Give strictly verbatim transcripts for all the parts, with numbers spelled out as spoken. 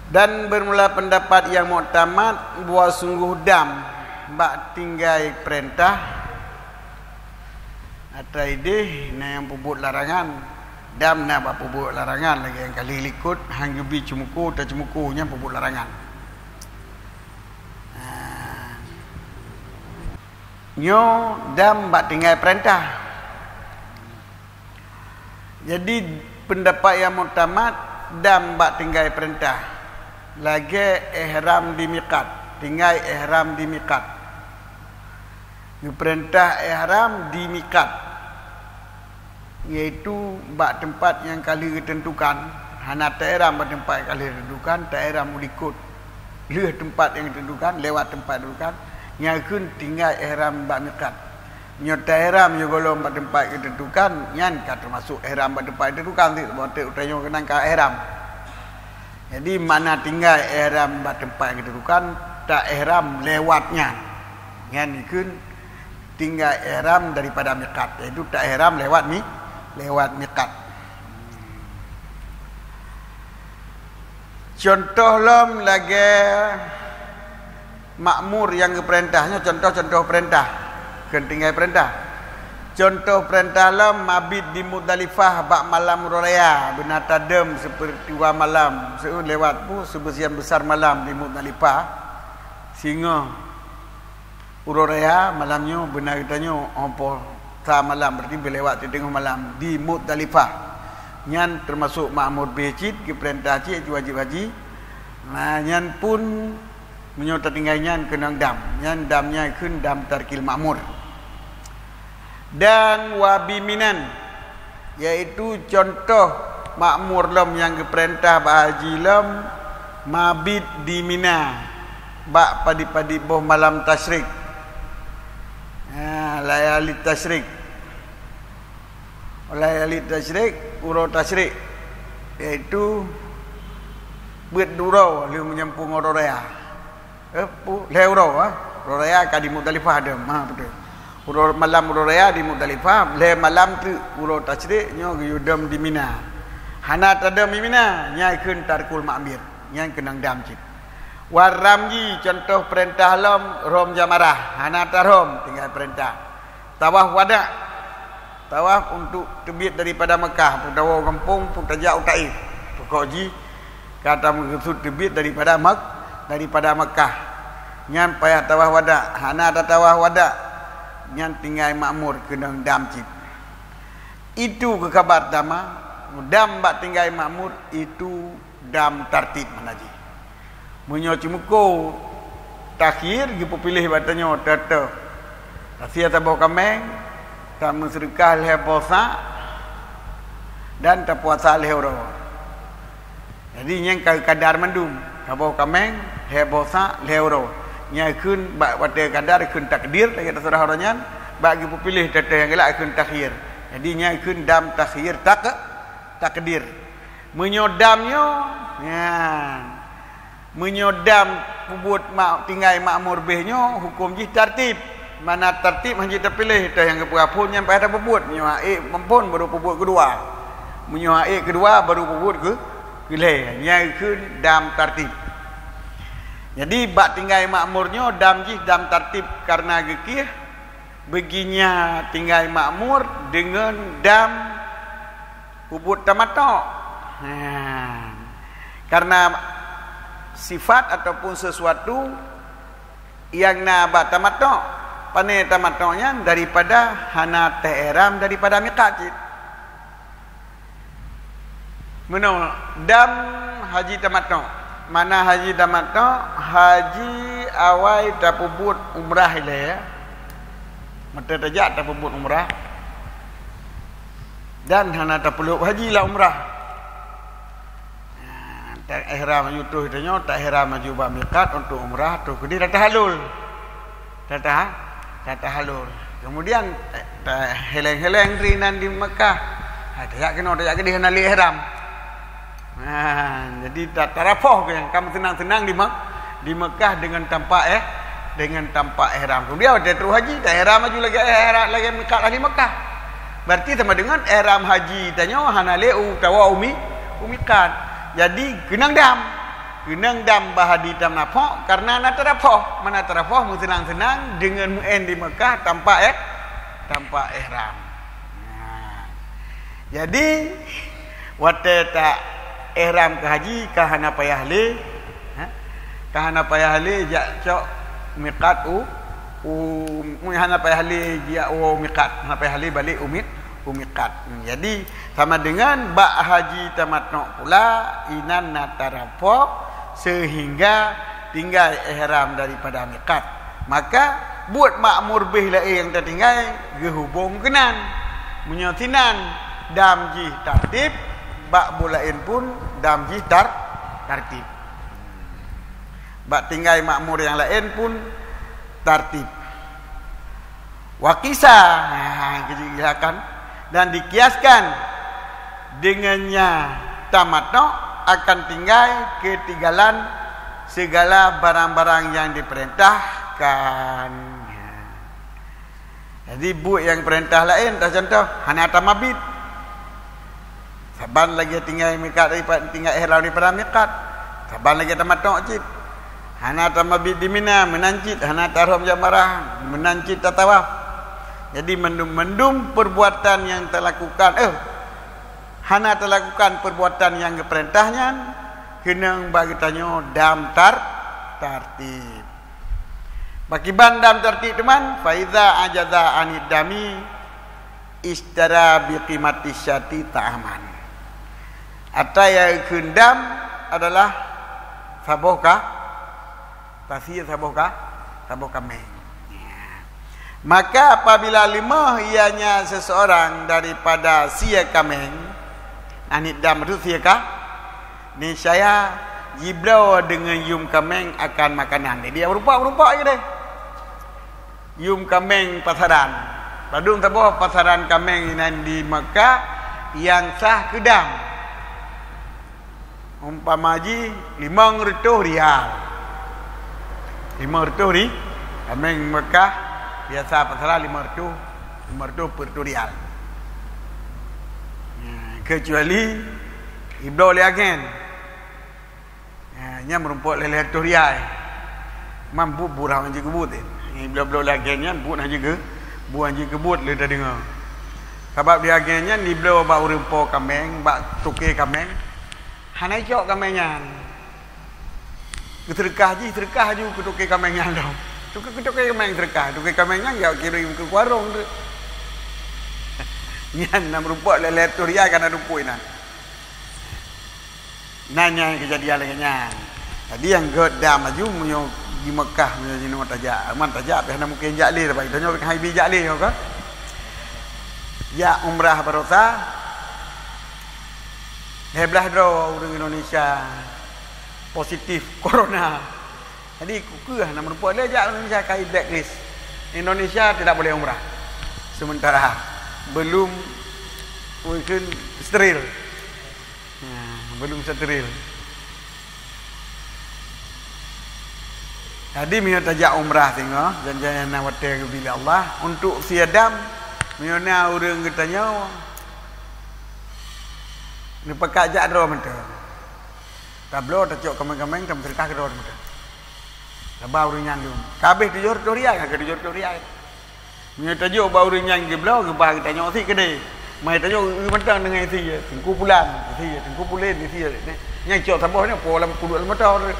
Dan beurmula peundapat nyang muktamad bahwa sunggoh dam bak tinggai peurintah, atra idéh na nyang peubuet larangan. Dam na bak peubuet larangan lagée nyang ka lheueh likot, han geubi ceumuko, taceumuko, nyan peubuet larangan. Nah, nyoe dam bak tinggai peurintah. Jadi, peundapat nyang muktamad, dam bak tinggai peurintah, lagée ihram di miqat, tinggai ihram di miqat. Geupeurintah ihram di miqat, yaitu bak teumpat nyang ka lheueh geuteuntukan, hana taihram bak teumpat nyang ka lheueh geuteuntukan, taihram u likot lheueh teumpat nyang geuteuntukan, lewat teumpat geuteuntukan, nyan kheun tinggai ihram bak miqat. Meunyoe taihram sigohlom bak teumpat geuteuntukan, nyan ka teumasok ihram bak teumpat geuteuntukan cit, saboh teuk uroe nyoe keunan ka ihram. Jadi, makna tinggai ihram bak teumpat geuteuntukan, taihram lewat nyan. Nyan kheun tinggai ihram daripada miqat, yaitu taihram lewat mi-, lewat miqat. Contoh lom lagée makmur nyang geupeurintah, nyoe contoh-contoh peurintah, kheun tinggai peurintah. Contoh peurintah lom mabit di Muzdalifah bak malam uroe raya, beuna tadom seuperistiwa malam, seu-, lewat peue, seubeusian besar malam di Muzdalifah, singoh uroe raya malam nyoe beuna geutanyoe, oh, poh sa malam, berarti beulewat siteungoh malam di Muzdalifah. Nyan teumasok makmur beh cit, geupeurintah cit, wajéb haji. Nah, nyan pun Meunyoe tatinggai nyan keunong dam, nyan dam nyan kheun dam tarkil ma'mur. Dan wa bi Minan, yaitu contoh ma'mur lom nyang geupeurintah bak haji lom mabit di Mina bak padit-padit boh malam tasyrik. Ha, layali tasyrik. Layali tasyrik, uroe tasyrik, yaitu beuet dua uroe lheueh meunyampong uroe raya. Eh, pu-, lhée uroe, eh. Uroe raya ka di Muzdalifah dom, ha, beutôi. Uroe malam uroe raya di Muzdalifah, lhée malam teuk uroe tasyrik nyoe geuyue dom di Mina. Hana tadom di Mina, nyan kheun tarkul ma'mur, nyan keunong dam cit. Wa ramyi, contoh peurintah lom, rhom jamarah, hana tarhom, tinggai peurintah. Tawaf wada', tawaf untuk teubiet daripada Meukah, peue tawoe gampông, peue tajak u Taif. Pokok jih ka tameukeusut teubiet daripada Mek-, daripada Meukah. Nyan payah tawaf wada', hana tatawaf wada', nyan tinggai ma'mur keunong dam cit. Itu keu kaba pertama, dam bak tinggai ma'mur itu dam tartib makna jih. Meunyoe ceumuko takhir geupeupiléh bak tanyoe, teuh-teuh tasie saboh kaméng, tameuseudeukah lhée boh sa', dan tapuasa lhée uroe. Jadi, nyan ka kadar mandum, saboh kaméng, lhée boh sa', lhée uroe. Nyan kheun bak watée kadar kheun takdir, lagée taseurah uroe nyan, bak geupeupiléh teuh-teuh nyang galak kheun takhir. Jadi, nyan kheun dam takhir tak-, takdir. Meunyoe dam nyoe, nyan. Meunyoe dam peubuet ma-, tinggai ma'mur beh nyoe, huköm jih tartib. Mana tartib hana jeuet tapiléh, teuh nyang geupeuphon nyan payah tapeubuet. Meunyoe ha'ék meuphon baru peubuet keudua. Meunyoe ha'ék keudua baru peubuet keu, keulhée. Nyan kheun dam tartib. Jadi, bak tinggai ma'mur nyoe, dam jih dam tartib kareuna geukieh, beuginya tinggai ma'mur deungon dam peubuet tamato'. Ha. Karena sifat ataupun sesuatu nyang na bak tamato', pane tamato' nyan daripada hana teuihram daripada miqat cit. Meunoe, dam haji tamato'. Mana haji tamato'? Haji awai tapeubuet umrah ilée, ya. Meuteujak tapeubuet umrah. Dan hana tapeuleub haji lam umrah. Nah, ta-, ihram aju troh tanyoe, ta-ihram aju bak miqat untuk umrah, troh keudeh tatahallul. Tata-, tatahallul. Kemudian, ta-, tahileng-hileng di nan di Mekah. Ha, tajak keunoe, tajak keudeh hana lé ihram. Ha, jadi ta-, tarapoh keu nyang ka meuseunang-seunang di Me-, di Mekah deungon tampak, eh, deungon tampak ihram. Kemudian watée troh haji, ta-ihram aju lagée ihram, lagée miqat ahli Mekah. Berarti sama deungon ihram haji tanyoe hana lé u tawoe u mi-, u miqat. Jadi keunong dam. Keunong dam bak haji tameunaphok, kareuna na tarafoh. Mana tarafoh? Meuseunang-seunang deungon meu'en di Meukah tanpa eh, tanpa ihram. Nah. Jadi, watée ta ihram keu haji, ka hana payah lé, ha? Ka hana payah lé jak cok miqat u, u, hana payah lé jak u miqat, hana payah lé balek u mi-, u miqat. Hmm, jadi, sama deungon bak haji tamattu' pula, inan na tarafoh, seuhingga tinggai ihram daripada miqat. Maka, buet makmur beh laén nyang tatinggai geuhubong keunan. Meunyoe sinan dam jih tartib, bak buet laén pun dam jih tar-, tartib. Bak tinggai makmur nyang laén pun tartib. Wa qisa, ha, keujeugakan dan dikiaskan deungon nya tamattu' akan tinggai keutinggalan segala barang-barang nyang dipeurintahkan. Jadi, buet nyang peurintah laén, teucontoh, hana tamabit. Saban lagée tinggai miqat daripada, tinggai ihram daripada miqat. Saban lagée tamattu' cit. Hana tamabit di Mina, meunan cit, hana tarhom jamrah, meunan cit tatawaf. Jadi, mandum-mandum perbuatan nyang talakukan, eh, hana talakukan perbuatan nyang geupeurintah nyan, keunong bak geutanyoe dam tar-, tartib. Pakiban dam tartib teuma, fa iza ajaza anid dami, ishtara bi qimati syati ta'aman. Atra nyang geukheun dam adalah saboh ka, tasie saboh ka, saboh kaméng. Ya. Maka apabila leumoh ianya seseorang daripada sie kaméng, anid dam tu sie ka, niscaya jibloe deungon yum kaméng akan makanan. Jadi, meurumpok-meurumpok je deh. Yum kaméng pasaran. Padum saboh pasaran kaméng inan di Makkah nyang sah keu dam. Umpama jih limong reutôh rial. Limong reutôh ri-, kaméng Makkah biasa pasaran limong reutôh, limong reutôh peuet reutôh rial. Nah, kecuali ibloe lé agen. Ha, nyan meurumpok lhèe-lhèe reutôh rial. Man buet, buet hana jeuet keu buet, eh. Bloe-bloe lagèe nyan buet hana jeuet keu, buet hana jeuet keu buet lé tadeungoe. Sabab di agen nyan jibloe bak ureueng po kaméng, bak toke kaméng. Hana jicok kaméng nyan. Geuseudeukah jih, seudeukah laju keu toke kaméng nyan lom. Toke, keu toke kaméng seudeukah, toke kaméng nyan ya kirim keu warong tu. Nyan na meurumpok lhèe-lhèe reutôh rial ka na rumpok inan. Nah, nyan keujadian lagèe nyan. Jadi nyang gèt dam laju meunyoe di Mekah, meunyoe jinoe tajak, man tajak pih hana mungken jak lé, tapi tanyoe pih hai bi jak lé, nyoe kan. Jak umrah baroesa, lhèe blaih droe ureueng Indonesia positif corona. Jadi, keu keuh hana meurumpok lé jak Indonesia kai blacklist. Indonesia tidak boleh umrah. Sementara belum, mungkin steril. Nah, belum steril. Jadi, meunyoe tajak umrah singoh, janji nyang na watèe geubri lé Allah, untuk sie dam, meunyoe na ureueng geutanyoe neupakat jak droe mantong. Tabloe, tacok kaméng-kaméng, tameuseudeukah keu droe mantong. Saba ureueng nyan lom. Ka habéh tujoh reutôh rial, ka tujoh reutôh rial. Meunyoe tajok bak ureueng nyan geubloe, geuba geutanyoe sit keudéh. Meutanyoe eu mantong deungon isi, Teungku Pulan, isi, Teungku Pulen, isi. Nyan cok saboh nyan, po lam peuduek lam moto.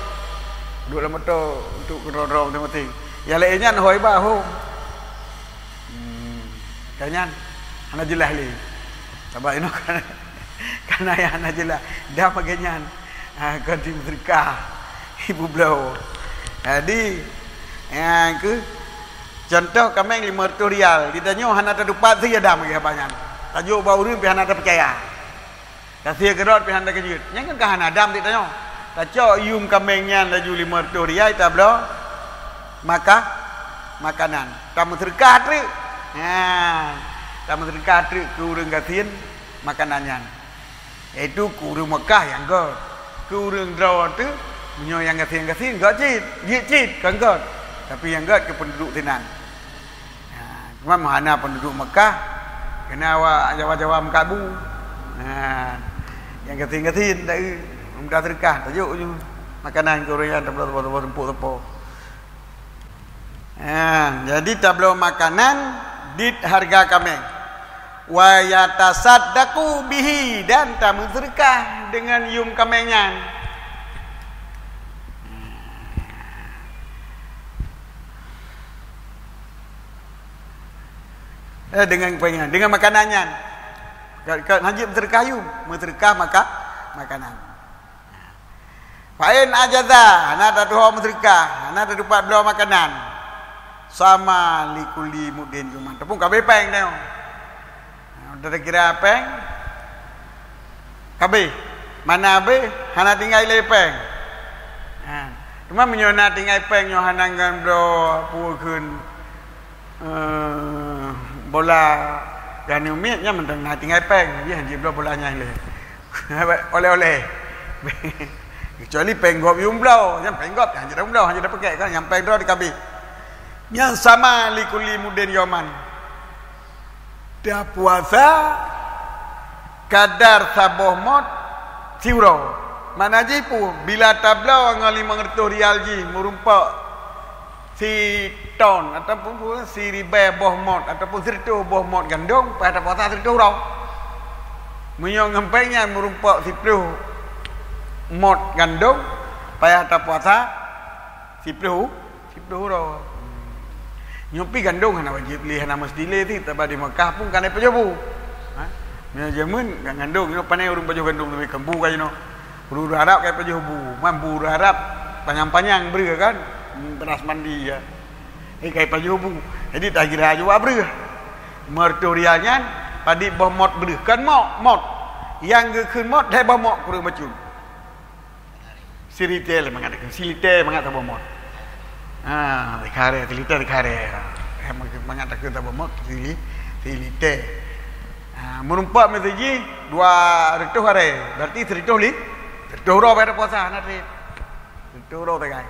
Duek lam moto untuk keudroe-droe masing-masing. Nyang laén nyan hôi ba hom. Hmm. Ka nyan hana jeulaih lé. Sabab inoe kan, kan ayah hana jeulaih. Dah bagaih nyan, ha, kon jimeuseudeukah, ibloe. Jadi, nyang keuh, contoh kaméng limong reutôh rial, di tanyoe hana tatupat sie dam lagèe haba nyan. Tajok bak ureueng pih hana tapeucaya. Tasie keudroe pih hana takeujeuet. Nyan kan ka hana dam di tanyoe. Tacok yum kaméng nyan laju limong reutôh rial tabloe maka-, makanan. Tameuseudeukah treuk. Ha, tameuseudeukah treuk keu ureueng gasien makanan nyan. Yaitu keu ureueng Mekah nyang gèt. Keu ureueng droe teuh, meunyoe nyang gasien-gasien gèt cit, jeuet cit, kon gèt. Tapi nyang gèt keu penduduk sinan. Ha, cuma hana penduduk Mekah, keunan awak Jawa-Jawa meukabu. Ha, nyang gasien-gasien taeu, mudah seudeukah, tajok ju. Makanan keu ureuëng nyan tabloe saboh-saboh, seumpuk sapo. Ha, jadi tabloe makanan dit hareuga kaméng. Wa yatasaddaqu bihi, dan tameuseudeukah deungon yum kaméng nyan. Eh, deungon kaméng nyan, deungon makanan nyan. Ka, ka, hana jeuet meuseudeukah yum, meuseudeukah maka-, makanan. Fa in ajaza, hana tatuho meuseudeukah, hana tatupat bloe makanan. Sama likulli muddin yauman. Teupeue ka abéh péng nyoe. Nah, udah kira péng. Ka abéh. Mana abéh, hana tinggai lé péng. Ha. Cuma meunyoe na tinggai péng nyoe hana ngon bloe peue kheun, eh, bola gani umiet nyan mantong na tinggai péng, jadi hana jibloe bola nyan lé. Oleh-oleh. Kecuali péng gob yum bloe, nyan péng gob, nyan jeuet bloe, nyan jeuet pakai kan, nyan péng droe dikabeh. Nyan sama likulli muddin yauman. Tapuasa kadar saboh mot siuroe. Makna jih peue? Bila tabloe ngon limong reutôh rial jih meurumpok siton ataupun siribèe boh mot ataupun sireutôh boh mot gandong, payah tapuasa sireutôh uroe. Meunyoe ngon péng nyan meurumpok siplôh mot gandong, payah tapuasa siplôh, siplôh uroe. Nyoe pih gandong hana wajéb lé, hana meusti lé, si taba di Mekah pun ka na pajoh bu. Ha? Meunyoe jameun ka gandong, nyoe pane ureuëng pajoh gandong leubeh kembu ka jinoe. Ureuëng Arab kai pajoh bu, man bu ureuëng Arab panyang-panyang breueh kan, beras mandi ya. Eh, kai pajoh bu. Jadi takira jua breueh. Meureutoh rial nyan padit boh mot breueh, kan mot, mot. Yang geukheun mot lhèe boh mot kureueng bacut. Sirité mangat takheun, silité mangat saboh mot. Ha, dikharé, silité dikharé. Ha, mangat takheun saboh mot, sili-, silité. Ha, meurumpok miseujih dua reutôh aré, berarti sireutôh li-, sireutôh uroe bak puasa, na trép. Sireutôh uroe sagai.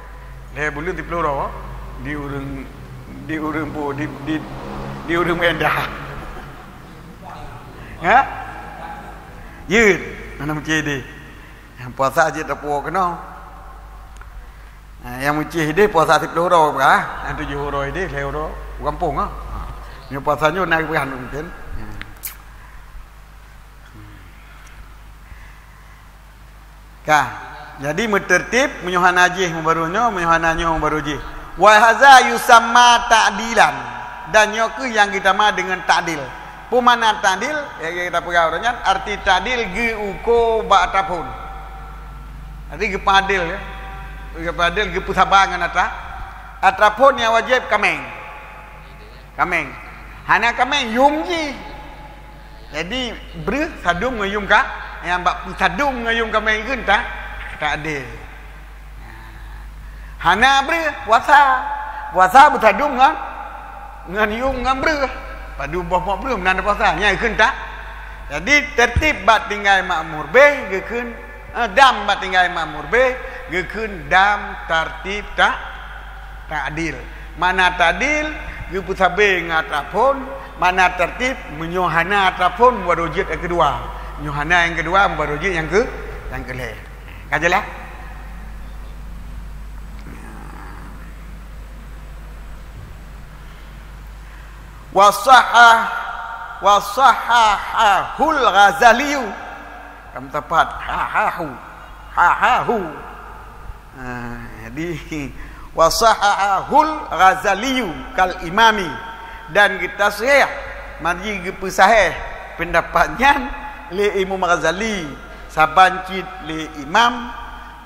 Lhèe buleuen siplôh uroe, di ureuëng, di ureuëng bu-, di, di, di ureuëng muda. Ha? Jeuet, hana meucédéh. Nyang puasa jeuet tapuwoe keunoe. Ha, nyang meucéh idéh puasa siplôh uroe peugah, nyang tujoh uroe idéh, lhèe uroe u gampông ah. Ha. Nyoe puasa nyoe na geupeugah mungken. Ha. Ka. Jadi meuteurtib, meunyoe hana jih meubaru nyoe, meunyoe hana nyoe meubaru jih. Wa haza yusamma ta'dilan. Dan nyoe kheueh nyang geutama deungon ta'dil. Peue makna ta'dil? Ya, ya, kita peugah uroe nyan, arti ta'dil geuuko bak ataphon. Arti geupadil, ya. Geupadil, geupeusaba ngon ata-, ataphon nyang wajéb kaméng. Kaméng. Hana kaméng, yum jih. Jadi, breueh sadum ngon yum ka, nyang bak peusadum ngon yum kaméng kheun ta-, ta'dil. Hana breueh, puasa. Puasa beusadum ngon, ngon yum ngon breueh. Padum boh mot breueh meunan puasa. Nyan kheun ta-, jadi, tertib bak tinggai makmur béh geukheun, eh, dam bak tinggai makmur béh geukheun dam tertib ta-, ta'dil. Makna ta'dil, geupeusabé ngon ataphon, makna tertib, meunyoe hana ataphon, meubaru jeuet nyang keudua. Meunyoe hana nyang keudua, meubaru jeuet nyang keu-, nyang keulhèe. Ka jeulaih? Wa sahha-, wa sahhahahul Ghazaliyu. Kam tepat. Ha, ha, hu. Ha, ha, hu. Ha, jadi, wa sahhahul Ghazaliyu kal imami. Dan geutasahih, maji geupeusahih pendapat nyan lé Imam Ghazali. Saban cit lé imam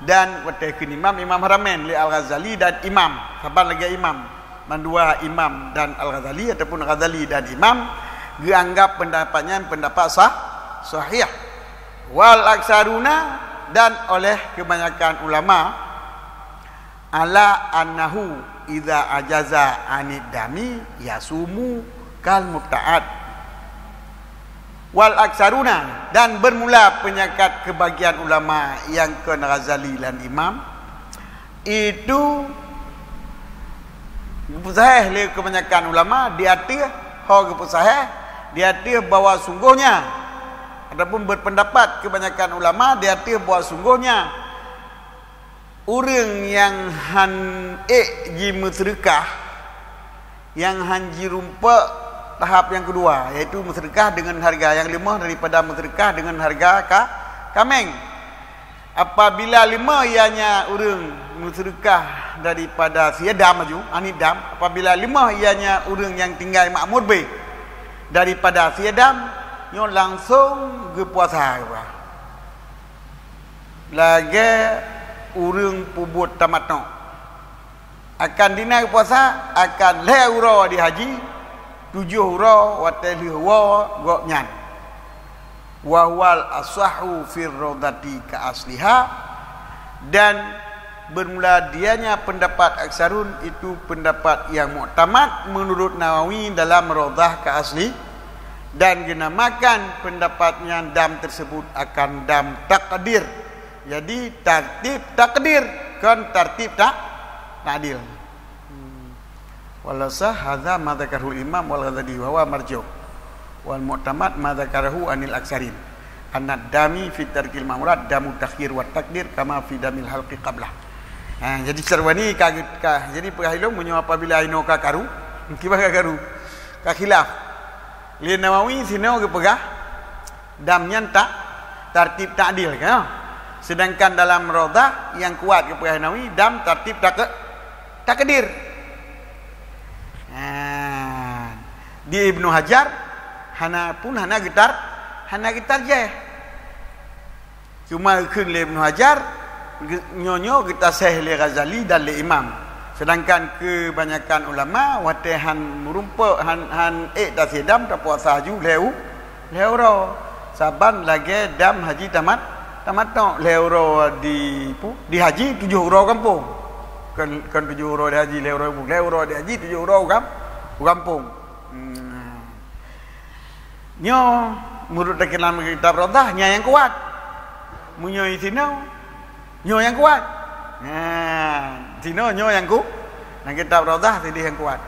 dan watèe kheun imam, Imam Haramain lé Al-Ghazali dan imam, saban lagèe imam. Mandua imam dan Al-Ghazali ataupun Ghazali dan imam geuanggap pendapat nyan pendapat sah, sahih. Wal aksaruna, dan oleh kebanyakan ulama, ala annahu idza ajaza anid dami yasumu kal mubta'ad. Wal aksaruna, dan bermula penyakat kebagian ulama nyang kon Ghazali dan Imam, itu geupeusahih lé kebanyakan ulama di ateueh, ho geupeusahih di ateueh bahwa sungguhnya, ataupun berpendapat kebanyakan ulama di ateueh bahwa sungguhnya Ureuëng nyang han ék jimeuseudeukah, nyang han jirumpok tahap nyang keudua, yaitu meuseudeukah deungon hareuga nyang leumoh daripada meuseudeukah deungon hareuga ka-, kaméng. Apabila leumoh ia nyan ureuëng meuseudeukah daripada sie dam laju, anit dam, apabila leumoh ia nyan ureuëng nyang tinggai makmur beh daripada sie dam, nyoe langsong geupuasa geuh. Lagée ureuëng peubuet tamatok. Akan dina geupuasa, akan lhée uroe di haji, tujoh uroe watée lheueh woe gobnyan. Wa huwal asahhu fir raudhati ka asliha, dan bermula dianya pendapat aksarun, itu pendapat yang muktamad menurut Nawawi dalam Raudhah ka asli, dan geunamakan pendapat nyan dam tersebut akan dam takdir. Jadi, tartib takdir, kon tartib ta-, ta'dil. Hmm. Wal asah hadza ma dzakarahul Imam wal Ghazali wa huwa marjuh. Wal mu'tamad ma dzakarahu anil aksarin. Anad dami fi tarkil ma'murat damu takhir wa takdir kama fi damil halqi qablah. Ha, jadi Syarwani ka, ka, jadi peugah ilong meunyoe apabila inoe ka karu, kiban ka karu, ka khilaf. Lé Nawawi sinoe geupeugah, dam nyan ta-, tartib ta'dil, kan? Sedangkan dalam Raudhah nyang kuat geupeugah Nawawi, dam tartib take-, takdir. Ha, di Ibnu Hajar hana pun hana geutar-, hana geutarjih. Cuma geukheun lé Ibnu Hajar, ge-, nyoe-nyoe geutaseh lé Ghazali dan lé Imam. Sedangkan keubanyakan ulama watée han meurumpok, han, han ék tasie dam, tapuasa laju lhée u-, lhée uroe. Saban lagée dam haji tamat-, tamatok, lhée uroe di pu-, di haji, tujoh uroe gampông. Kon, kon tujoh uroe di haji, lhée uroe, lhée uroe di haji, tujoh uroe u gam-, u gampông. Hmm. Nyoe meunurot takheun lam kitab Raudhah, nyan nyang kuat. Meunyoe sinoe, nyoe nyang kuat. Nah, sinoe nyoe nyang ku-, lam kitab Raudhah sideh nyang kuat.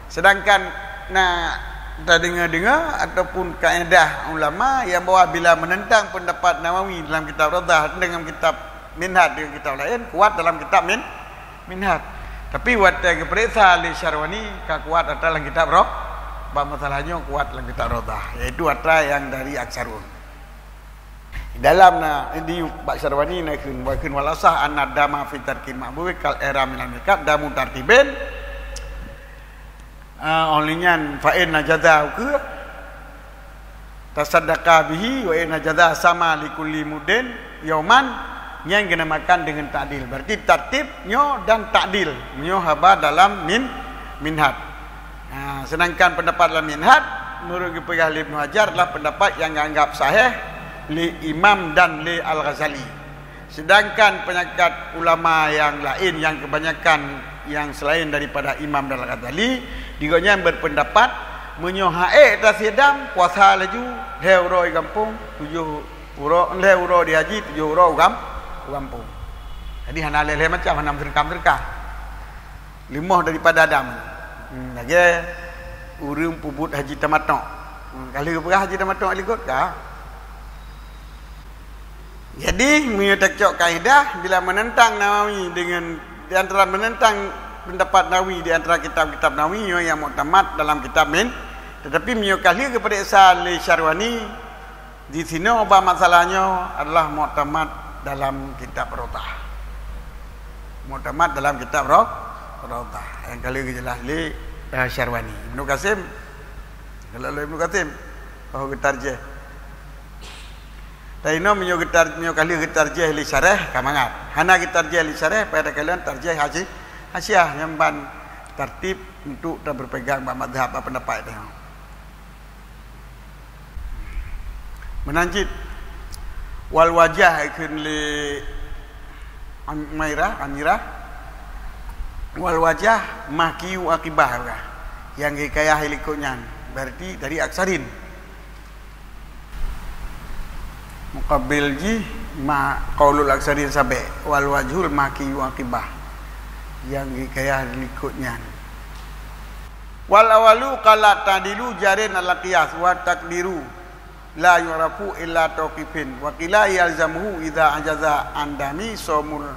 Sedangkan na tadeungoe-deungoe ataupun kaedah ulama nyang bahwa bila menentang pendapat Nawawi dalam kitab Raudhah dengan kitab Minhaj dengan kitab laén, kuat dalam kitab Min-, Minhaj. Tapi watée geupeuriksa lé Syarwani, ka kuat atra lam kitab Roh, bak masalah nyoe kuat lam kitab Raudhah, yaitu atra nyang dari Aksarun. Dalam na, di bak Syarwani na kheun, wa kheun wal asah anna dama fi tarkil ma'mur kal ihram minal miqat damu tartibin. Ah, óh lheueh nyan, fa in najaza ukeue, tasaddaqa bihi, wa in najaza sama li kulli muddin yauman, nyan geunamakan deungon ta'dil. Berarti tartib nyoe dan ta'dil. Nyoe haba dalam min-, Minhaj. Ha, sedangkan pendapat dalam Minhaj, menurut geupeugah lé Ibnu Hajar, adalah pendapat yang dianggap sahih lé Imam dan lé Al-Ghazali. Sedangkan pendapat ulama yang laén, yang kebanyakan yang selain daripada Imam dan Al-Ghazali, di gobnyan berpendapat, meunyoe han ék tasie dam, puasa laju, lhée uroe di gampông, tujoh uroe, lhée uroe di haji, tujoh uroe u gam-, u gampông. Jadi hana lhée-lhée macam, hana meuseudeukah-meuseudeukah. Leumoh daripada dam. Hmm, lagée ureuëng peubuet haji tamatok. Hmm, ka lheueh geupeugah haji tamatok likot ka. Jadi, meunyoe tacok kaedah, bila menentang Nawawi dengan, di antara menentang pendapat Nawawi di antara kitab-kitab Nawawi, nyoe nyang muktamad dalam kitab Min-, tetapi meunyoe ka lheueh geupeuriksa lé Syarwani, di sinoe bak masalah nyoe adalah muktamad dalam kitab Raudhah. Muktamad dalam kitab Rau-, Raudhah. Nyang ka lheueh geujeulaih lé, eh, Syarwani. Ibnu Qasim. Kalau lé Ibnu Qasim, oh, geutarjih. Tapi nyoe meunyoe geutar-, meunyoe ka lheueh geutarjih lé syarah, ka mangat. Hana geutarjih lé syarah, pada kalian tarjih haji-, hasyiah nyang ban tartib untuk taberpegang bak mazhab, bak pendapat itu. Meunan cit, wal wajah kheun lé Umairah, Amirah, wal wajah mahkiyu akibah, nyang geukayah likot nyan, berarti dari aksarin. Muqabil jih ma qaulul aksarin sabek, wal wajhul mahkiyu akibah, nyang geukayah likot nyan. Wal awalu qala ta'dilu jarin ala qiyas wa taqdiru la yu'rafu illa tauqifin, wa qila yalzamuhu idza ajaza an dami saumul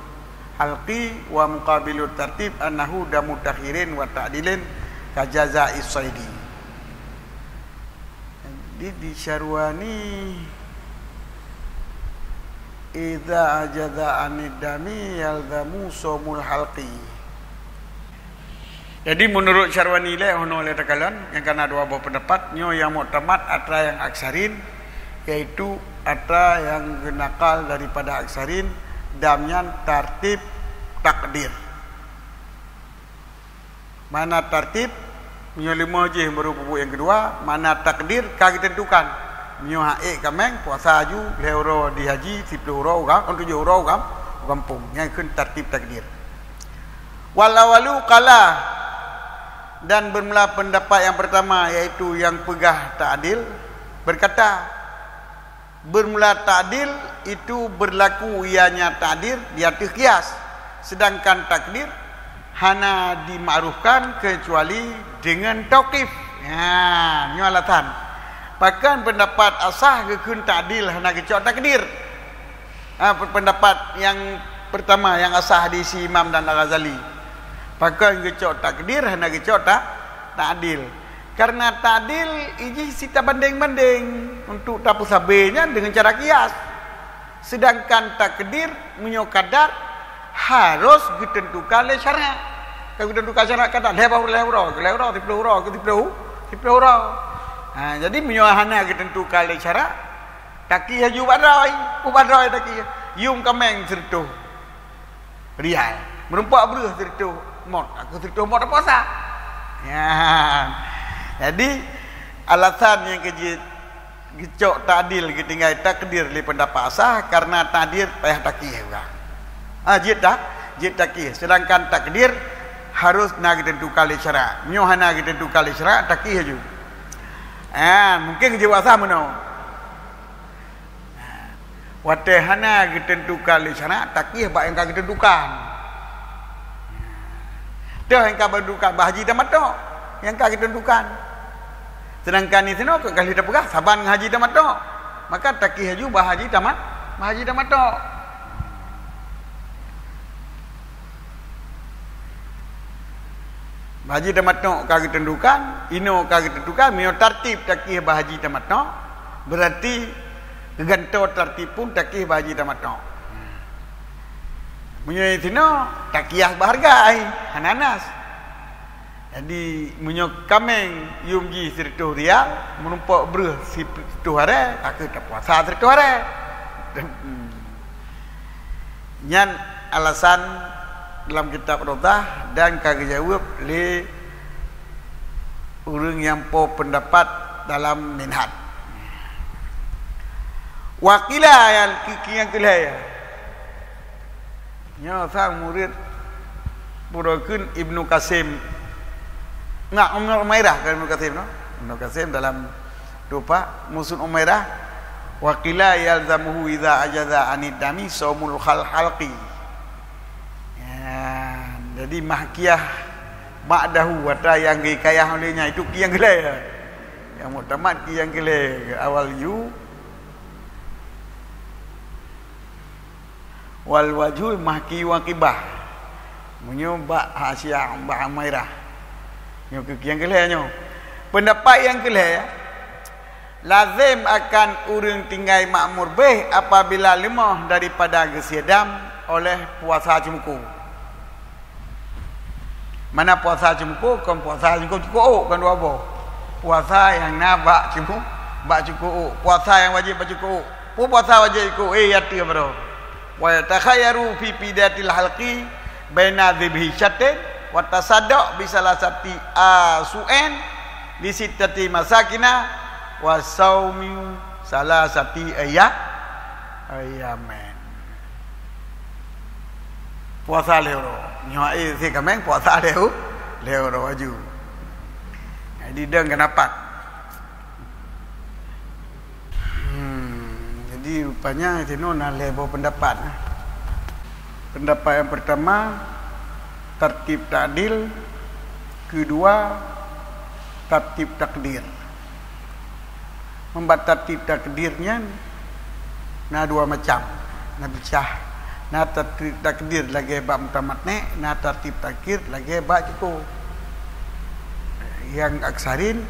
Halqi wa muqabilut tartib annahu damu takhirin wa ta'dilin ka jaza'is saidi. Jadi di Syarwani, "Idza ajaza anid dami yalzamu shaumul halqi." Jadi, meunurot Syarwani lé, hono lé takalon, nyang kana dua boh peundapat, nyoe nyang muktamad atra nyang aksarin, yaitu atra nyang geunakal daripada aksarin, dam nyan tartib takdir. Mana tartib, meunyoe leumoh jih baru peubuet nyang keudua, mana takdir ka geuteuntukan. Meunyoe ha'ék kaméng, puasa aju lhée uroe di haji, siplôh uroe u ga-, tujoh uroe u gam-, u gampông. Nyan kheun tartib takdir. Wal awalu qala, dan bermula pendapat yang pertama, yaitu yang peugah ta'dil, berkata, bermula ta'dil itu berlaku ianya ta'dil di ateueh kias, sedangkan takdir hana dimakrufkan kecuali dengan tauqif. Ha, nyoe alasan. Bahkan pendapat asah geukheun ta'dil hana geucok takdir. Ha, pe-, pendapat yang pertama yang asah di si Imam dan Al-Ghazali. Pakon geucok takdir, hana geucok ta-, ta'dil. Karena ta'dil ijih si tabandeng-bandeng untuk tapeusabe nyan dengan cara kias. Sedangkan takdir meunyoe kadar harus geuteuntukan lé syarak. Ka geuteuntukan syarak kadar lhée boh, lhée uroe, lhée uroe, siplôh uroe, siplôh, siplôh uroe. Ha, jadi meunyoe hana geuteuntukan lé syarak, Takiyeh ju bak droe, u bak droe takiyeh. Yum kaméng sireutôh rial. Meurumpok breuh sireutôh mot, aku sireutôh mot puasa. Nyan. Jadi, alasan nyang keu jeuet geucok ta'dil geutinggai takdir lé pendapat asah, karena takdir payah takiyeh juga. Ah, jeuet ta-, jeuet takiyeh. Sedangkan takdir harus na geuteuntukan lé syarak. Nyoe hana geuteuntukan lé syarak, takiyeh ju. Ah, mungkin jeuet asah meunoe. Watée hana geuteuntukan lé syarak, takiyeh bak nyang ka geuteuntukan. Teuh nyang ka geuteuntukan bak haji tamatok, nyang ka geuteuntukan. Sedangkan di sinoe ka lheueh tapeugah saban ngon haji tamatok, maka takiyeh ju bak haji tama-, bak haji tamatok. Bak haji tamatok ka geuteuntukan, inoe ka geuteuntukan, meunyoe tartib takiyeh bak haji tamatok, berarti geugantoe tartib pun takiyeh bak haji tamatok. Meunyoe sinoe takiyeh bak hareuga, ai, hana nas. Jadi, meunyoe kaméng yum jih sireutôh rial, meurumpok breuh sireutôh aré, ka keuh tapuasa sireutôh aré. Nyan alasan dalam kitab Rodah dan ka geujaweueb lé ureuëng nyang po peundapat dalam Minhaj. Wa qila, nyang ki-, ki-, nyang keu lhée. Nyoe sang murit pura kheun Ibnu Qasim. Nggak, Ibnu Umairah, bukan Ibnu Qasim, no? Ibnu Qasim dalam Tuhfah, musun Umairah, "Wa qila yalzamuhu idza ajaza anid dami shaumul hal-, halqi." Ya, jadi mahkiyah ba'dahu, atra nyang geuhikayah ulée nyan, itu ki nyang keu lhée. Nyang muktamad ki nyang keu lhée, awal ju. Wal wajhul mahki wa qibah. Meunyoe bak Hasyiah bak Umairah. Nyoe keu nyang keu lhée nyoe. Peundapat nyang keu lhée, lazem akan ureuëng tinggai makmur béh apabila leumoh daripada geusie dam oleh puasa ceumuko. Mana puasa ceumuko, kon puasa ceumuko cuko ôk, kon dua boh. Puasa nyang na bak ceumu-, bak cuko ôk. Puasa nyang wajéb bak cuko ôk. Peue puasa wajéb cuko ôk? Eh, ya teuh baroe. Wa yatakhayaru fi fidatil halqi baina dzibhi syatin wa tasadduq bi salasati asu'in li sittati masakina wa saumi salasati ayya-, ayyamin. Puasa lhée uroe. Nyoe, eh, si kaméng puasa lhée u-, lhée uroe aju. Jadi, dong keunapat. Hmm, jadi rupanya sinoe na lhée boh peundapat. Peundapat nyang peurtama, tartib ta'dil, keudua, tartib takdir. Membuat tartib takdir nyan na dua macam. Na picah, Na tartib takdir lagée bak mutamatni', na tartib takdir lagée bak jukô. Nyang aksarin,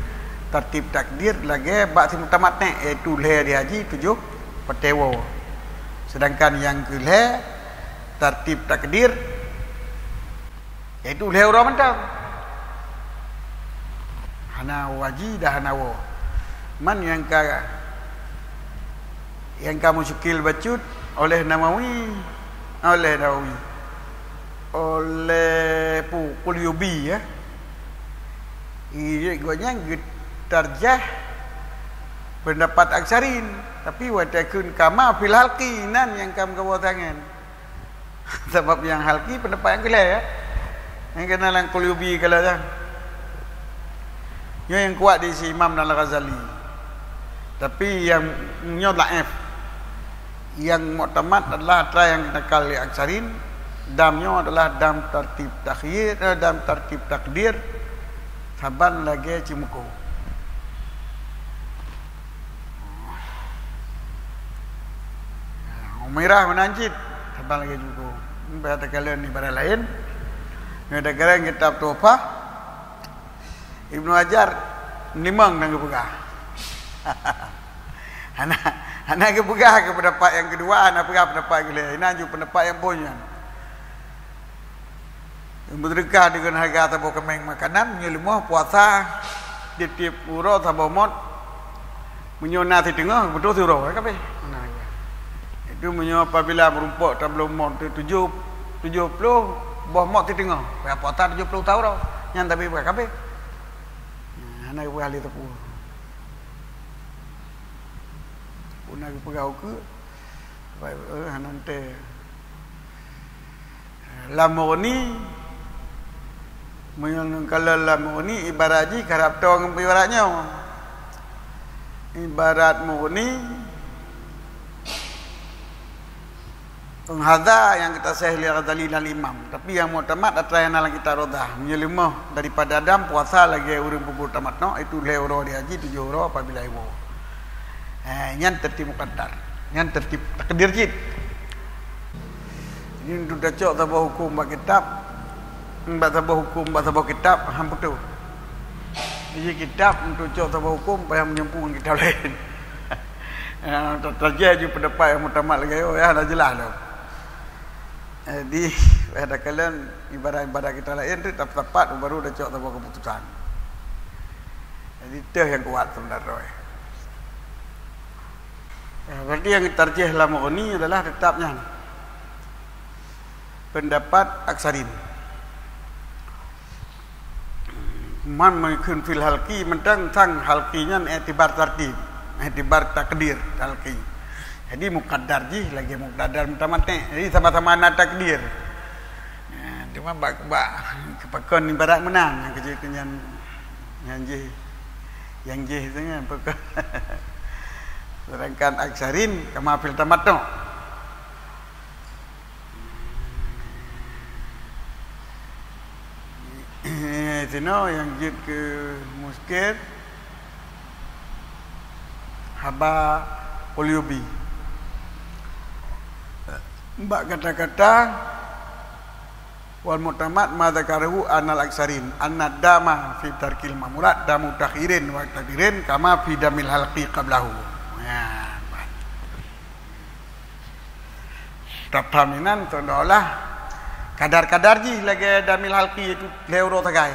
tartib takdir lagée bak si mutamatni', yaitu lhée di haji, tujoh watée woe. Sedangkan nyang keu lhée, tartib takdir, yaitu lhée uroe mantong. Hana woe haji dan hana woe. Man nyang ka, nyang ka musyukil bacut oleh Nawawi, oleh Nawawi, oleh pu-, Qultubi, ya. Iya, gobnyan geutarjah pendapat aksarin, tapi watée kheun kama fil halqi, nan nyang ka meugawa tangan. Sabab nyang halqi pendapat nyang keulhée, ya. Nyang keunan lam Qultubi kalau nyan. Nyoe nyang kuat di si Imam Al-Ghazali. Tapi nyang nyoe dhaif. Nyang muktamad adalah atra nyang geunakal lé aksarin. Dam nyoe adalah dam tartib takhir, eh, dam tartib takdir. Saban lagée cimeuko. Umirah meunan cit, saban lagée jugo. Bah takalon ibarat laén. Nyoe takalon kitab Tuhfah, Ibnu Hajar limong nyang geupeugah. Hana, hana geupeugah keu pendapat nyang keudua, hana peugah pendapat geuh lé. Inan ju pendapat nyang phon nyan. Meuseudeukah deungon hareuga saboh keuméng makanan, meunyoe leumoh puasa tieb-tieb uroe saboh mot, meunyoe na siteungoh, beutôi siuroe, ka habéh. Nah, ya. Itu meunyoe apabila meurumpok tabloe mot tu tujoh, tujoh ploh boh mot siteungoh, payah puasa tujoh ploh uroe, nyan tapi ka habéh. Nah, hana geupeugah lé teupeu. Puna geupeugah ukeue, baik, eh, hana teuntée. Lam Mughni, meunyoe kalon lam Mughni, ibarat jih karab toe ngon ibarat nyoe. Ibarat Mughni, hadza nyang geutaseh lé Ghazali dan Imam, tapi nyang muktamad atra nyang na lam kitab Rawdah. Meunyoe leumoh daripada dam, puasa lagée ureuëng peubuet tamattu, itu lhée uroe di haji, tujoh uroe apabila iwoe. Eh, nyan tartib muqaddar. Nyan tartib takdir cit. Jadi untuk tacok saboh huköm bak kitab, bak saboh huköm, bak saboh kitab, han putôh. Jadi kitab untuk cok saboh huköm payah menyambung ngon kitab laén. Ya, ta-, tajah ju pendapat nyang muktamad lagée nyoe, ya, dah jelas tu. Jadi, payah takalon ibarat-ibarat kitab laén tu, tapat-tapat baru tacok saboh keputusan. Jadi, teuh nyang kuat sebenarnya. Eh, berarti nyang tarjih lam Mughni adalah tetap nyan. Pendapat aksarin. Man meukeun fil halqi, mantong sang halqi nyan iktibar tartib, iktibar takdir halqi. Jadi muqaddar jih lagée muqaddar mutamatik. Jadi sama-sama na takdir. Ya, cuma bak, bak kepakon ibarat meunan, nyang keuci nyan, nyan jih, nyang jih tu nyan pokok. Sedangkan aksarin kama fil tamattu. Sinoe nyang jeuet keu muskil haba Qultubi. Bak kata-kata wal mu'tamad ma dzakarahu anal aksarin anna dama fi tarkil ma'murat damu takhirin wa takdirin kama fi damil halqi qablahu. Ya, tapaham inan seolah-olah kadar-kadar jih lagée damil halqi itu lhée uroe sagai.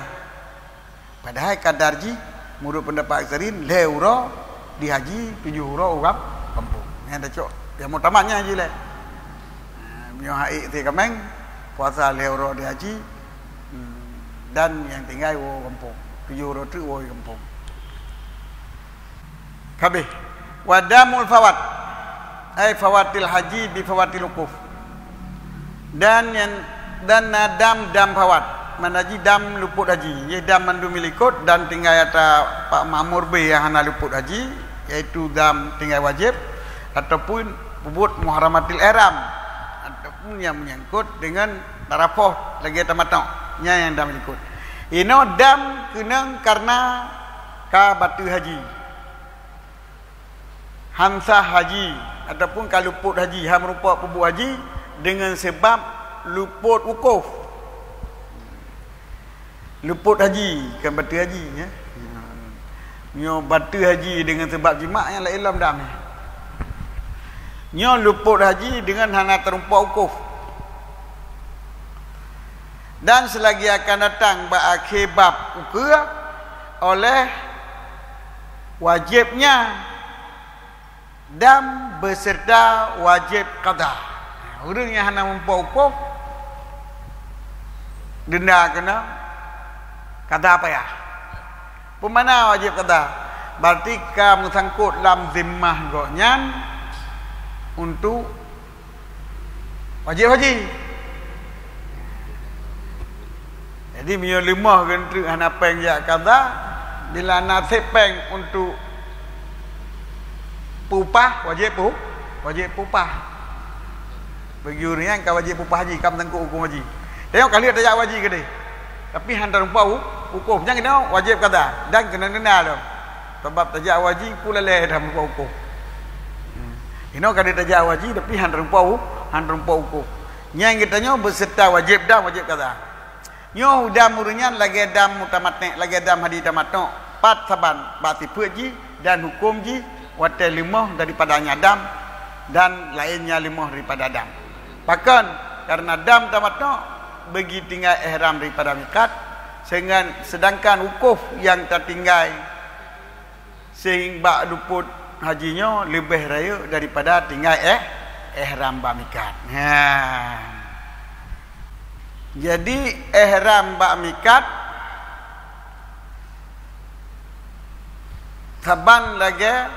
Padahai kadar jih, meunurot pendapat aksarin, lhée uroe di haji, tujoh uroe u gampông. Nyang tacok, nyang muktamad nyan haji lé. Ha, meunyoe haiek sie kaméng, puasa lhée uroe di haji, hmm, dan nyang tinggai woe gampông. Tujoh uroe treuk woe gampông. Ka habéh. Wa damul fawat, ai fawatil haji bi fawatil wukuf. Dan nyang, dan na dam, dam fawat. Mana ji dam luput haji. Yeh dam mandum likot dan tinggai ata pak makmur beh nyang hana luput haji, yaitu dam tinggai wajéb ataupun peubuet muharramatil ihram ataupun nyang menyangkut dengan tarafoh lagée tamattu. Nyan nyang dam likot. Inoe dam keunong karena ka bateue haji. Han sah haji ataupun ka luput haji, han meurumpok peubuet haji, deungon sabab lupot wukuf. Lupot haji, kon bateue haji, ya. Nyoe bateue haji deungon sabab jimak nyang laén lom dam. Nyoe lupot haji deungon hana teurumpok wukuf. Dan seulagi akan datang bak akhé bab ukeue oleh wajéb nyan dam beuseurta wajéb qada. Ureuëng nyang hana muphom wukuf, denda keunoe, qada payah. Peue makna wajéb qada? Berarti ka meusangkot lam zimmah gobnyan untuk wajéb haji. Jadi, meunyoe leumoh geutreuk hana péng jak qada, bila na sép péng untuk peupah, wajéb peu-, wajéb peupah. Bagi ureuëng nyan ka wajéb peupah haji, ka meusangkot hukôm haji. Tanyoe ka lheueh tajak haji keudeh, tapi hana teurumpok wu-, wukuf, nyan keunoe wajéb qada dan keunong denda lom. Sabab tajak haji peue lalée dan teurumpok wukuf. Inoe ka lheueh tajak haji, tapi hana teurumpok wu-, hana teurumpok wukuf. Nyang geutanyoe beuseurta wajéb dam, wajéb qada. Nyoe dam ureuëng nyan lagée dam mutamatthi'e, lagée dam haji tamattu', pat saban bak sifeuet jih dan hukôm jih watée leumoh daripada nyang dam dan laén nyang leumoh daripada dam. Pakon? Kareuna dam tamattu' bagi tinggai ihram daripada miqat, sehingga, seudangkan wukuf nyang tatinggai sehingga bak lupot haji nyoe leubeh rayeuk daripada tinggai eh, ihram bak miqat. Ha. Jadi, ihram bak miqat saban lagée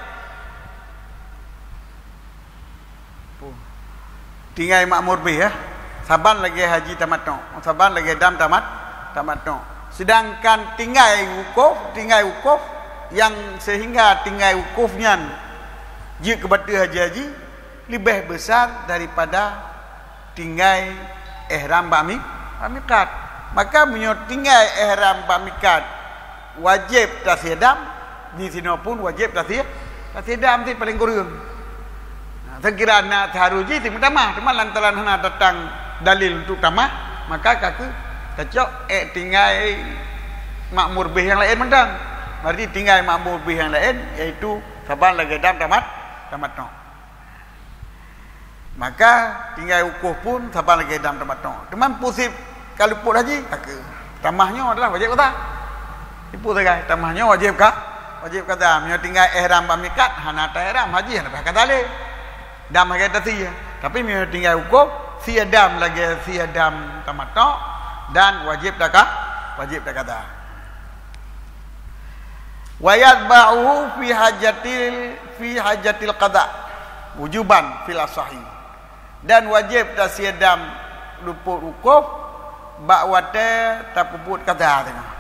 tinggai makmur bih, ya. Saban lagée haji tamattu', saban lagée dam tamat-, tamattu'. Seudangkan tinggai wukuf, tinggai wukuf nyang sehingga tinggai wukuf nyan jeuet keu bateue haji-haji leubeh besar daripada tinggai ihram bak mi-, bak miqat. Maka meunyoe tinggai ihram bak miqat wajéb tasie dam, di sinoe pun wajéb tasie, tasie dam cit paléng kureueng. Nah, seukira na seuharus jih teumeutamah, teuma lantaran hana datang dalil untuk tamah, maka ka keu tacok ék tinggai makmur bih nyang laén mantong. Berarti tinggai makmur bih nyang laén, yaitu saban lagée dam tamat-, tamattu'. Maka tinggai wukuf pun saban lagée dam tamattu'. Teuma peue sép ka lupot haji, ka keu tamah nyoe adalah wajéb qada. Ipeue sagai, tamah nyoe wajéb ka, wajéb qada. Meunyoe tinggai ihram bak miqat, hana ta-ihram, haji hana payah qada lé. Dam lagée tasie. Tapi meunyoe tinggai wukuf, sie dam lagée sie dam tamattu' dan wajéb taqada, wajéb taqada. Wa yadhbahu fi hajatil, fi hajatil qada, wujuban fil asahi. Dan wajéb tasie dam lupot wukuf bak watée tapeubuet qada teungoh.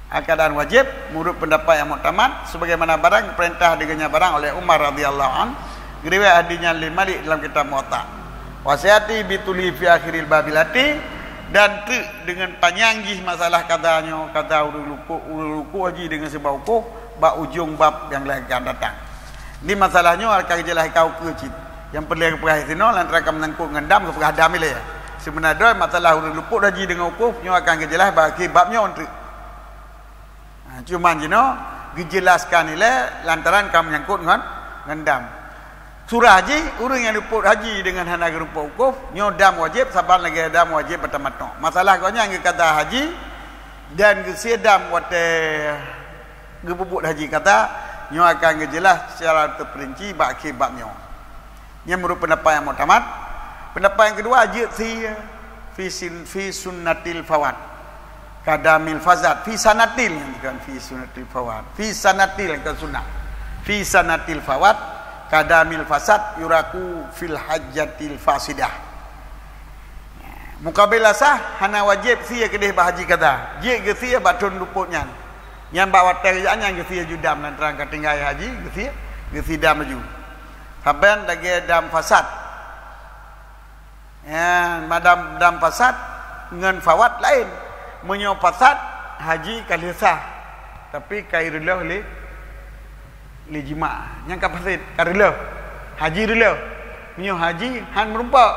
Keadaan wajéb, meunurot peundapat nyang muktamad, sebagaimana barang geupeurintah deungon nyan barang oleh Umar radhiyallahu anh, geuriwayat hadis nyan lé Malik dalam kitab Muwatta. Wa sayati bituli fi akhiril babil ati, dan treuk deungon panyang jih masalah qada nyoe, qada ureuëng lupot, ureuëng lupot haji deungon sabab wukuf, bak ujong bab nyang lagée akan datang. Di masalah nyoe akan geujeulaih ka ukeue cit. Nyang peureulée geupeugah sinoe lantaran ka menyangkut ngon dam, geupeugah dam ilée. Seubeuna droe masalah ureuëng lupot haji deungon wukuf nyoe akan geujeulaih bak akhé bab nyoe treuk. Ha, cuman jinoe geujelaskan ilée lantaran ka menyangkut ngon, ngon dam. Surah jih, ureuëng nyang lupot haji deungon hana geurumpok wukuf, nyoe dam wajéb saban lagée dam wajéb bak tamattu'. Masalah gobnyan geuqada haji dan geusie dam watée geupeubuet haji qada, nyoe akan geujeulaih seucara teupeurinci bak akhé bab nyoe. Nyan meunurot peundapat nyang muktamad. Peundapat nyang keudua jeuet sie fi sin-, fi sunnatil fawat. Kadamil fasad, fi sanatil, bukan fi sunnatil fawat. Fi sanatil, bukan sunnah. Fi sanatil fawat, kadamil fasad yuraku fil hajatil fasidah. Mukabil asah, hana wajéb sie keudeh bak haji qada. Jeuet geusie bak thon lupot nyan. Nyan bak watée geujak nyan geusie ju dam lantaran ka tinggai haji, geusie, geusie dam laju. Saban lagée dam fasad. Nyan, madam dam fasad ngon fawat laén. Meunyoe fasad, haji ka lheueh sah, tapi ka ireuloh lé, lé jimak. Nyan ka fasid, ka reuloh. Haji reuloh. Meunyoe haji han meurumpok.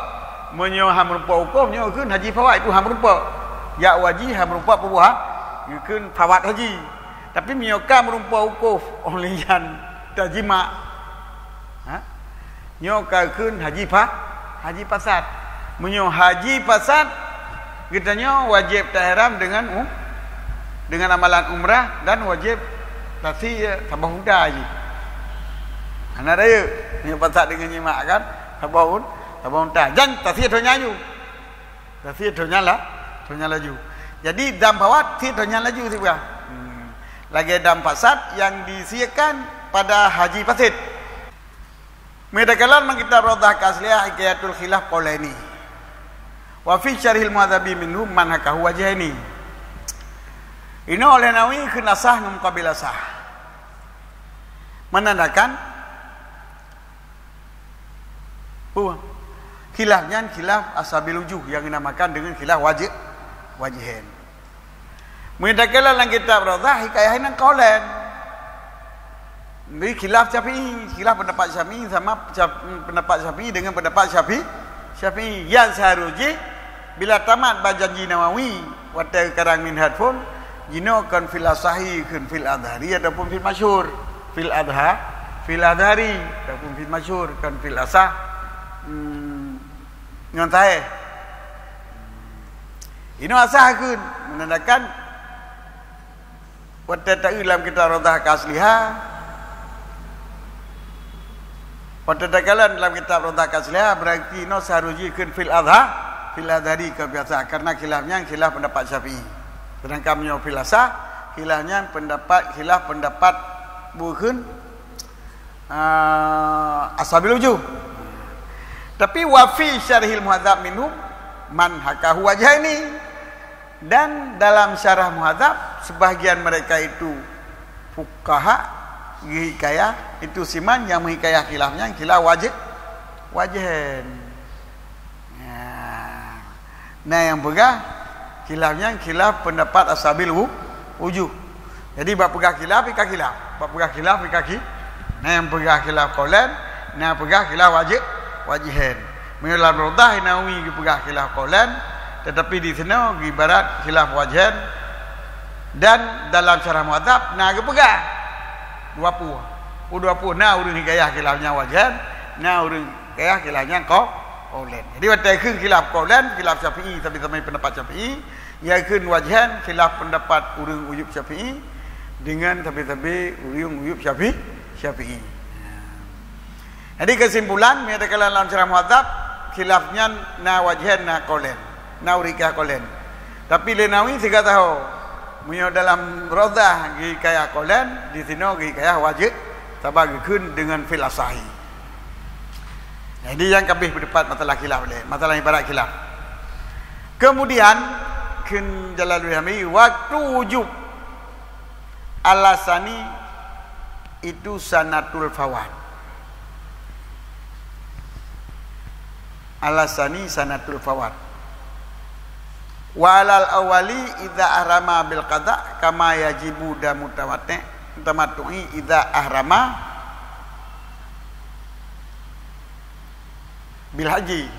Meunyoe han meurumpok wukuf, nyoe geukheun haji fawat, itu han meurumpok. Jak haji han meurumpok peubuah, geukheun fawat haji. Tapi meunyoe ka meurumpok wukuf, óh lheueh nyan tajimak, ha? Nyoe ka geukheun haji fa-, haji fasad. Meunyoe haji fasad, geutanyoe wajéb taihram deungon um-, deungon amalan umrah dan wajéb tasie saboh unta jih. Hana rayeuk, meunyoe fasad deungon jimak kan, saboh un-, saboh unta. Dan tasie donya laju. Tasie donya la-, donya laju. Jadi dam fawat, sie donya laju sibeurah. Hmm. Lagée dam fasad nyang disiekan pada haji fasid. Meunyoe takalon lam kitab Raudhah Asliyah, Hikayatul Khilaf Qaulaini. Wa fi syarhil muhadzabi minhum man hakahu wajhaini. Inoe oleh Nawawi kheun asah ngon mukabil asah. Menandakan khilaf nyan khilaf ashabil wujuh nyang dinamakan deungon khilaf wajib, wajhain. Meunyoe takalon lam kitab Raudhah, hikayah nyan qaulain. Jadi khilaf Syafi'i, khilaf pendapat Syafi'i sama Syaf-, pendapat Syafi'i dengan pendapat Syafi-, Syafi'i. Nyang seuharus jih bila tamat bak janji Nawawi watée geukarang Minhaj phon, jinoe kon fil asahi, kon fil adhari ataupun fil masyhur. Fil adha, fil adhari ataupun fil masyhur, kon fil asah. Hmm, ngon sahih. Inoe asah geukheun menandakan watée taeu lam kitab Raudhah Asliyah, watée takalon lam kitab Raudhah Asliyah, berarti inoe seuharus jih geukheun fil adha, fil adhari kon fil asah, karena khilaf nyan khilaf pendapat Syafi'i. Sedangkan meunyoe fil asah, khilaf nyan pendapat, khilaf pendapat bukhun ah, ashabil wujuh. Tapi wa fi syarhil muhadzab minhum man hakahu wajhaini. Dan dalam syarah muhadzab, sebahagian mereka itu fuqaha, hikayah, itu siman nyang meuhikayah khilaf nyan khilaf wajib, wajhain. Ya. Na nyang peugah khilaf nyan khilaf pendapat ashabil wu-, wujuh. Jadi bak peugah khilaf, ika khilaf. Bak peugah khilaf, ika khi-, na nyang peugah khilaf qaulain, na peugah khilaf wajib, wajhain. Meunyoe lam Raudhah Nawawi geupeugah khilaf qaulain, tetapi di sinoe geuibarat khilaf wajhain, dan dalam syarah muhadzab na geupeugah dua pue. Peue dua pue, na ureuëng hikayah khilaf nyan wajhain, na ureuëng kayah khilaf nyan qau-, qaulain. Jadi watée kheun khilaf qaulain, khilaf Syafi'i, sabe-sabe pendapat Syafi'i, nyang kheun wajhain khilaf pendapat ureuëng uyub Syafi'i dengan sabe-sabe ureuëng uyub Syafi-, Syafi'i. Jadi kesimpulan, meunyoe takalon lam syarah muhadzab, khilaf nyan na wajhain na qaulain, na ureuëng kayah qaulain. Tapi lé Nawawi siga saho, meunyoe dalam Raudhah geukayah qaulain, di sinoe geukayah wajib, sabab geukheun dengan fil asahi. Jadi nyang ka abéh peudepat masalah khilaf lé, masalah ibarat khilaf. Kemudian kheun Jalaluddin Hamdi, waktu wujub ala tsani itu sanatul fawat. Ala tsani sanatul fawat. Wa alal awwali idza ahrama bil qada kama yajibu damu tawate-, tamattu'i idza ahrama bil haji.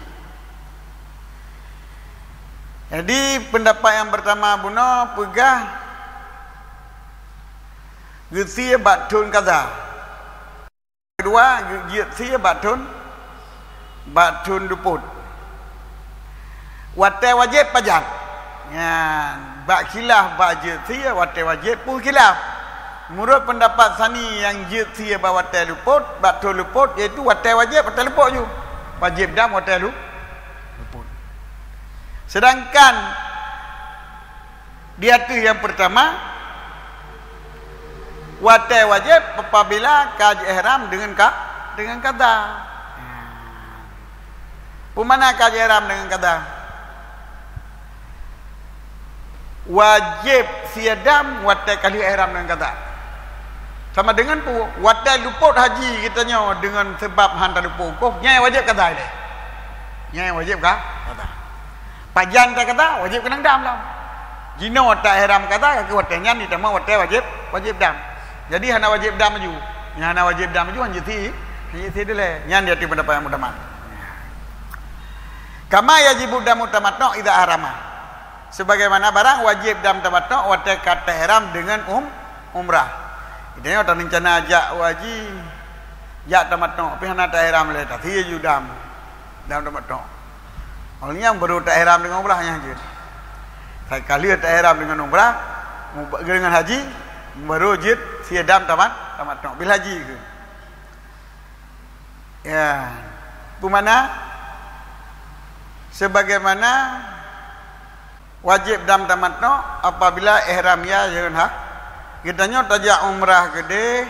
Jadi pendapat nyang pertama bunoe peugah geusie bak thon kada. Keudua, jeuet sie bak thon, bak thon lupot. Watée wajéb pajan. Nyan, bak khilaf bak jeuet sie watée wajéb peue khilaf. Meunurot peundapat tsani nyang jeuet sie bak watée lupot, bak thon lupot, yaitu watée wajéb, watée lupot ju. Wajéb dam watée lu-, lupot. Sedangkan di ateueh nyang pertama, watée wajéb apabila ka jiihram deungon ka, deungon kada. Peue makna ka jiihram deungon kada? Wajéb sie dam watée ka lheueh ihram deungon kada. Sama deungon peue? Watée lupot haji geutanyoe deungon sabab han talupot wukuf, nyan wajéb kada ilée. Nyan wajéb ka, kada. Pajan ta kada, wajéb keunong dam lom. Jinoe ta ihram kada, ka watée nyan jitamong watée wajéb, wajéb dam. Jadi hana wajéb dam laju. Nyang hana wajéb dam laju, han jeuet sie, han jeuet sie dilée. Nyan di ateueh peundapat nyang muktamad. Kama yajibu damu tamattu' idza ahrama. Sebagaimana barang wajéb dam tamattu' watée ka taihram deungon um, umrah. Geutanyoe tarencana jak haji, jak tamattu', tapi hana taihram lé, tasie ju dam, dam tamattu'. Awaknyan baru taihram deungon umrah nyan jeuet. Ka lheueh taihram deungon umrah, deungon haji, baru jeuet sie dam tamat, tamattu'. Bil haji keuh. Ya, peue makna? Sebagaimana wajéb dam tamattu' apabila ihram ya deungon ha-, geutanyoe tajak umrah keudeh,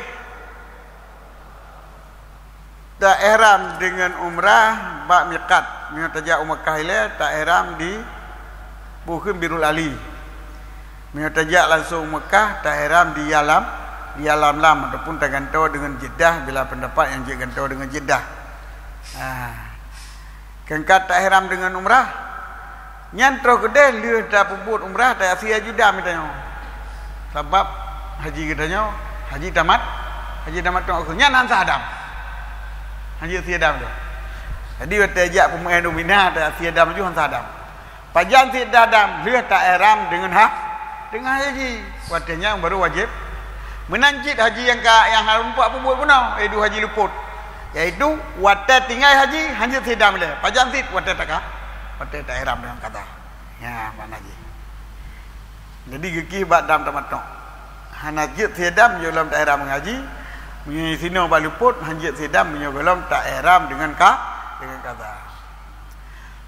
taihram deungon umrah bak miqat. Meunyoe tajak u Makkah ilée, taihram di bukon Birrul Ali. Meunyoe tajak langsong u Makkah, taihram di Yalam, di Yalamlam ataupun tagantoe deungon Jeddah, bila peundapat nyang jeuet gantoe deungon Jeddah. Ha. Keungkat taihram deungon umrah, nyan troh keudeh lheueh tapeubuet umrah, tasie ju dam geutanyoe. Sabab haji geutanyoe, haji tamat, haji tamattu' keuh, nyan han sah dam. Haji sie dam tu. Jadi watée jak peumeu'en u Mina, tasie dam ju han sah dam. Pajan sie dam lheueh taihram deungon ha-, deungon haji. Watée nyan baru wajéb. Meunan cit haji nyang ka, nyang hareuem peubuet bunoe, yaitu haji luput. Yaitu watée tinggai haji, han jeuet sie dam lé. Pajan cit watée taka, watée taihram deungon qadha. Nyan makna jih. Jadi geukih bak dam tamattu'. Hana jeuet sie dam meunyoe lom taihram deungon haji. Meunyoe sinoe bak luput, han jeuet sie dam meunyoe gohlom taihram deungon ka, deungon qadha.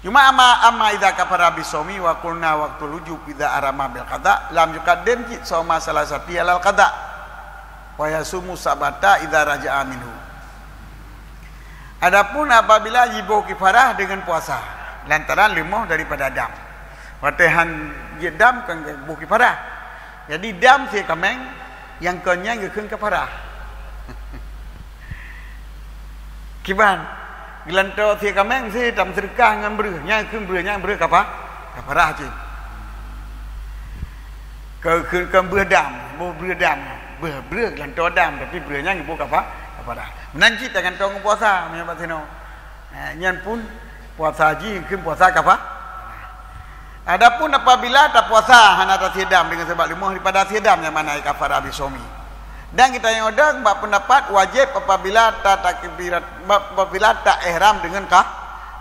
Cuma amma, amma idza kafara bisaumi wa qulna waqtul wujub idza ahrama bil qada lam yuqaddim sauma salasati alal qada wa yasumu sab'ata idza raja'a minhu. Adapun apabila jiboh kifarah deungon puasa lantaran leumoh daripada dam. Watée han jeuet dam kan boh kifarah. Jadi dam sie kaméng, nyang kon nyan geukheun kafarah. Kiban, geulantoe sie kaméng sie tameuseudeukah ngon breueh, nyan kheun breueh nyan breueh kapa-, kafarah cit. Keu, keu, keu breueh dam, boh breueh dam, breueh, breueh geulantoe dam, tapi breueh nyan geuboh kapa-, kafarah. Meunan cit tagantoe ngon puasa, meunyoe bak sinoe. Eh, nyan pun puasa jih kheun puasa kapa-, Adapun apabila tapuasa hana tasie dam deungon sabab leumoh daripada sie dam, nyang makna kafara bisaumi. Dan geutanyoe dong bak peundapat wajéb apabila ta-, takbirat, apabila ta-, ihram deungon ka-,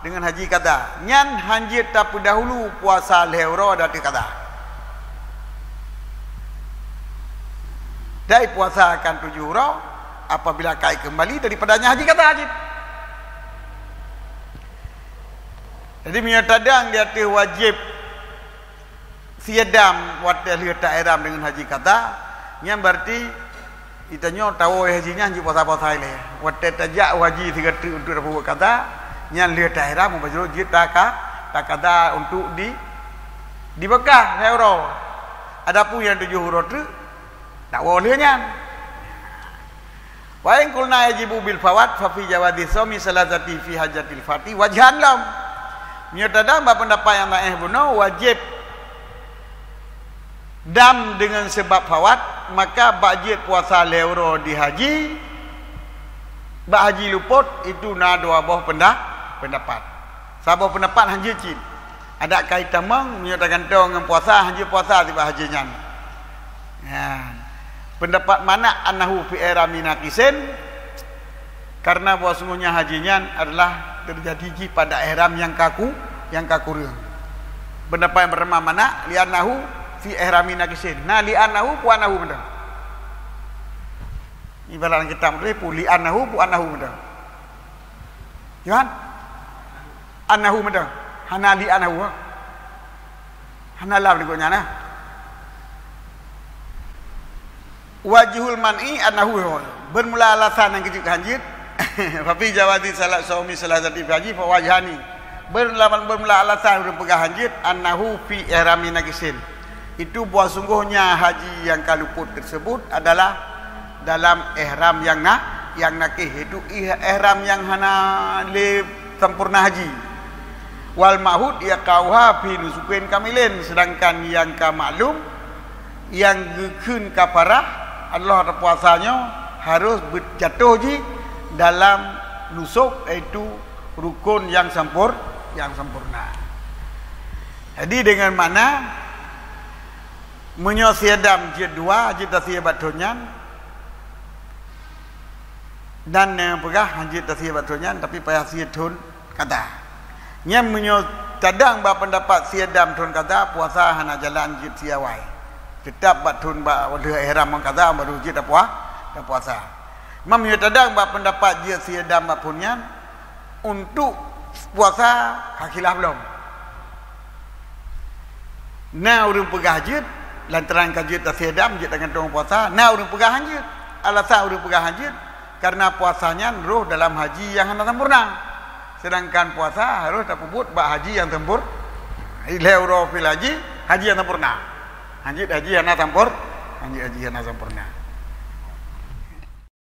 deungon haji qada. Nyan han jeuet tapeudahulu puasa lhée uroe ateueh qada. Dai puasa akan tujoh uroe apabila ka ikeumbali daripada nyang haji qada jih. Jadi, meunyoe tadong di ateueh wajéb sie dam watée lheueh ta-, ihram deungon haji qada, nyan berarti geutanyoe tawoe haji nyan jeuet puasa-puasa ilée. Watée tajak u haji sigoe teuk untuk tapeubuet qada, nyan lheueh ta-, ihram mubajro jeuet taka-, taqada untuk di, di Mekah lhée uroe. Adapun nyang tujoh uroe teuk, tawoe lheueh nyan. Wa in qulna yajibu bil fawat, fa fi jawazi shaumi salasati fi hajjatil fati wajhan lam. Meunyoe tadong bak peundapat nyang laén bunoe wajéb dam deungon sabab fawat, maka bak jeuet puasa lhée uroe di haji, bak haji lupot, itu na dua boh peunda-, peundapat. Saboh peundapat han jeuet cit. Adak kai tamong, meunyoe tagantoe ngon puasa, han jeuet puasa tibak haji nyan. Nyan. Peundapat mana annahu fi ihrami naqisin, karena bahwasungguhnya haji nyan adalah teujadi jih pada ihram nyang kaku-, nyang kakureueng. Peundapat nyang peurtama mana, li annahu fi ihrami naqisin. Nah, li annahu pu annahu mantong. Ibarat lam kitab tuléh pu li annahu pu annahu mantong. Johan? Annahu mantong. Hana li annahu. Hana lam di gobnyan, nah. Wajhul man'i annahu. Bermula alasan nyang keujeuet han jeuet. Fa fi jawazi salat shaumi salasati fi haji fa wajhani. Bermula, bermula alasan ureuëng peugah han jeuet annahu fi ihrami naqisin. Itu bahwa sungguhnya haji nyang ka luput tersebut adalah dalam ihram nyang na-, nyang naqis, yaitu ih-, ihram nyang hana lé sempurna haji. Wal ma'hud yaqa'uha fi nusukin kamilin, sedangkan nyang ka maklum, nyang geukheun kafarah adalah puasa nyoe harus beujatoh jih dalam nusuk, yaitu rukun nyang sempur-, nyang sempurna. Jadi, dengan makna, meunyoe sie dam jeuet dua, jeuet tasie bak thon nyan, dan nyang peugah han jeuet tasie bak thon nyan, tapi payah sie thon kaza. Nyan meunyoe tadang bak peundapat sie dam thon kaza, puasa hana jalan, jeuet sie awai. Teutap bak thon, bak lheueh ihram ngon kaza, baru jeuet tapua-, tapuasa. Meunyoe tadang bak peundapat jeuet sie dam bak phon nyan, untuk puasa ka khilaf lom. Na ureuëng peugah jeuet, lantaran ka jeuet tasie dam, jeuet tagantung puasa. Na ureuëng peugah han jeuet. Alasan ureuëng peugah han jeuet, karena puasa nyan roh dalam haji nyang hana sempurna. Sedangkan puasa harôh tapeubuet bak haji nyang sempur-, ilhai uroe fil haji, haji nyang sempurna. Han jeuet haji hana sempur-, han jeuet haji hana sempurna.